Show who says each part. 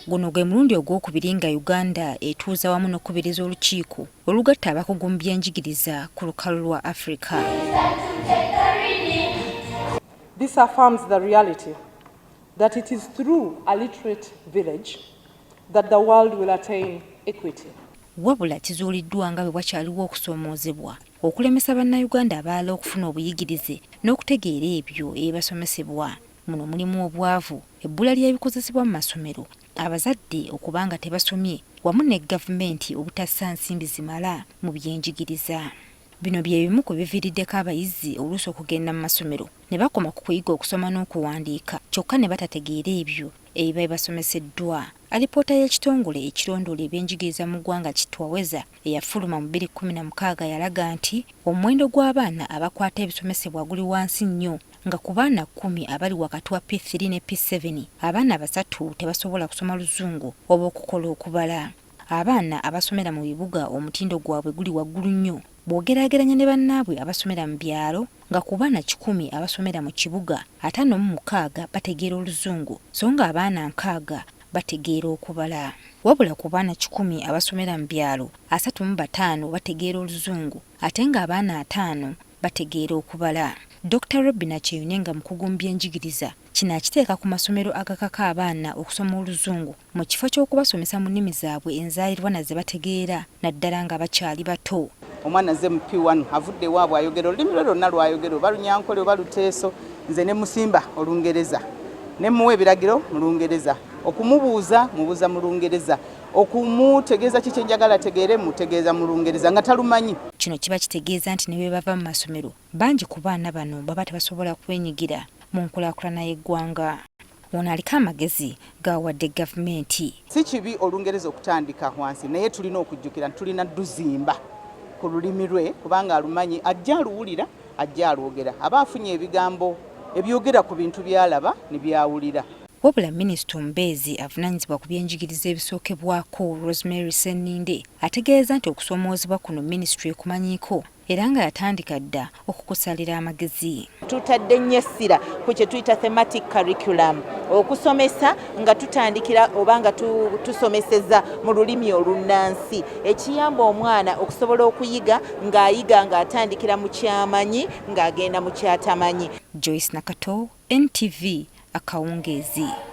Speaker 1: Guno gwe mulundi ogwokubiri nga Uganda etuuza wamu n'okukubiriza olukiiko olugatta abakugu mu byenjigiriza ku lukalu lwa Afrika.
Speaker 2: This affirms the reality that it is through a literate village that the world will attain equity.
Speaker 1: Wabula kizuuliddwa nga bwe wakyaliwo okusoomoozebwa okulemesa Bannayuganda abalala okufuna obuyigirize n'okutegeera ebyo ebibasomesebwa. Muno mulimu obwavu, ebbula ly'ebikozesebwa mu masomero, abazadde okuba nga tebasomye wamu ne gavumenti obutassa nsimbi zimala mu byenjigiriza. Bino bye bimu ku biviiriddeko abayizi oluusi okugenda mu masomero ne bakoma ku kuyiga okusoma n'okuwandiika kyokka ne batategeera ebyo ebiba bibasomeseddwa. Alipoota y'ekitongole ekirondoola ebyenjigiriza mu ggwanga ki Twaweza eyafuluma mu 2016 yalaga nti omuwendo gw'abaana abakwata ebisomesebwa guli wansi nnyo nga ku baana kkumi abali wakati wa P3 ne P7 abaana basatu tebasobola kusoma Luzungu oba okukola okubala. Abaana abasomera mu bibuga omutindo gwabwe guli waggulu nnyo bw'ogeraageranya ne bannaabwe abasomera mu byalo nga ku baana 100 abasomera mu kibuga, 56 bategeera Oluzungu so ng'abaana 60 bategeera okubala. Wabula ku baana 100 abasomera mu byalo, 35 bategeera Oluzungu ate ng'abaana 50 bategeera okubala. Dokita Robinah Kyeyune nga mukugu mu byenjigiriza, kino akiteeka ku masomero agakaka abaana okusoma Oluzungu mu kifo ky'okubasomesa mu nnimi zaabwe enzaaliranwa ze bategeera naddala nga bakyali bato.
Speaker 3: Omwana azze mu P1 avudde ewaabwe ayogera olulimi lwe lwonna lw'ayogera oba Lunyankole oba Luteeso, nze ne musimba Olungereza ne mmuwa ebiragiro mu Lungereza, okumubuuza mubuuza mu Lungereza, okumutegeeza ki kye njagala ategeere mutegeeza mu Lungereza nga talumanyi.
Speaker 1: Kino kiba kitegeeza nti ne bwe bava mu masomero, bangi ku baana bano baba tebasobola kwenyigira mu nkulaakulana y'eggwanga. Ono aliko amagezi g'awadde gavumenti.
Speaker 3: Si kibi Olungereza okutandika wansi naye tulina okujjukira nti tulina duzimba ku lulimi lwe kubanga alumanyi, ajja aluwulira, ajja alwogera, aba afunye ebigambo ebyogera ku bintu by'alaba ne by'awulira.
Speaker 1: Wabula minisita omubeezi avunaanyizibwa ku byenjigiriza ebisookebwako Rosemary Sseninde ategeeza nti okusoomoozebwa kuno minisitule ekumanyiiko era nga yatandika dda okukusalira amagezi.
Speaker 4: Tutadde nnyo essira ku kye tuyita thematic curriculum, okusomesa nga tutandikira oba nga tusomeseza mu lulimi olunnansi, ekiyamba omwana okusobola okuyiga ng'ayiga ng'atandikira mu kyamanyi ng'agenda mu kyatamanyi.
Speaker 1: Joyce Nakato, NTV, akawungeezi.